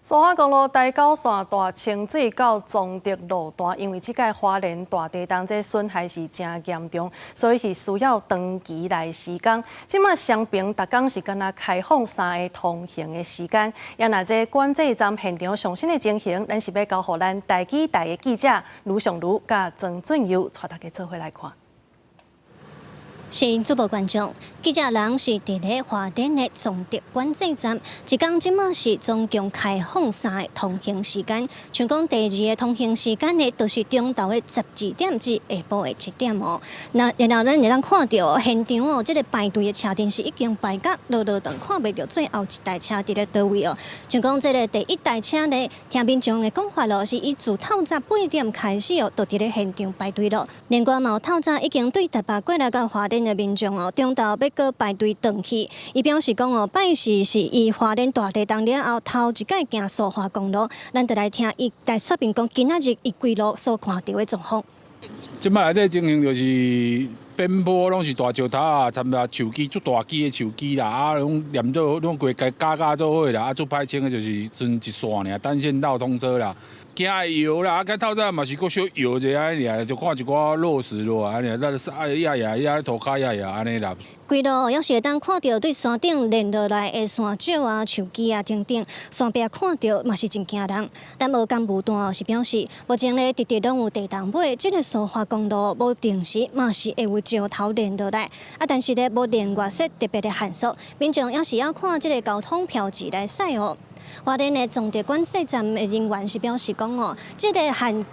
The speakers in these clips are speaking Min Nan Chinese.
蘇花公路台九線大清水到彰德路段，因為這擺花蓮大地動這損害是誠嚴重，所以是需要長期來施工。這馬雙爿逐工是干焦開放三个通行的時間。也若這管制站現場上新的情形，咱是欲交予咱台記台的記者盧尚如佮曾俊佑帶大家做伙來看。是主播觀眾，記者人是佇咧花蓮的彰德管制站，一工這馬是總共開放三個通行時間，像講第二個通行時間呢，就是中晝的12點至下晡的1點哦。那然後咱會當看著現場哦，這个排隊的車陣是已經排甲落落長，看袂著最後一台車佇咧佗位哦。像講這个第一台車呢，聽民眾的講法咯，是伊自透早8點開始哦，就佇咧現場排隊咯。另外嘛有透早已經對台北過來到花蓮的民眾哦，中晝欲閣排隊轉去，伊表示講哦，拜四是伊花蓮大地動了後頭一擺行蘇花公路，咱就來聽伊來說明講今仔日伊規路所看著的狀況。這擺內底情形就是邊坡攏是大石頭啊，摻雜樹枝，足大枝的樹枝啦，啊，攏連做攏規家加加做伙啦，啊，足歹清的就是剩一線爾，單線道通車啦。驚會搖啦，啊，透早嘛是閣小搖一下按呢爾，就看一寡落石落按呢，咱啊壓壓壓塗跤壓壓按呢啦。規路猶是會當看著對山頂連落來的山石啊、樹枝啊等等，山壁看著嘛是真驚人。咱無工務段是表示，目前咧直直攏有地動尾，這个蘇花公路無定時嘛是會有石頭連落來，啊，但是咧無另外設特別的限速，民眾猶是愛看這个交通標誌來駛哦。花蓮的彰德管制站的人員是表示講哦，這个限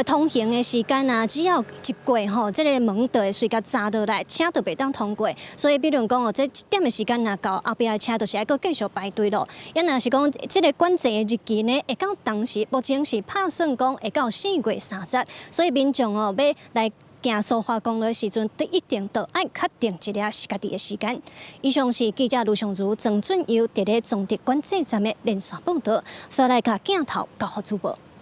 通行的時間啊，只要一過吼，這个門就會隨共閘落來，車就袂當通過。所以，比如講哦，這1點的時間若到，後壁的車就是愛閣繼續排隊咯。也若是講，這个管制的日期呢，會到當時目前是拍算講會到4月30，所以民眾哦，欲來行蘇花公路的時陣，都一定都愛確定一下是家己的時間。以上是記者盧尚如、曾俊佑佇咧彰德管制站的連線報導，煞來共鏡頭交予主播。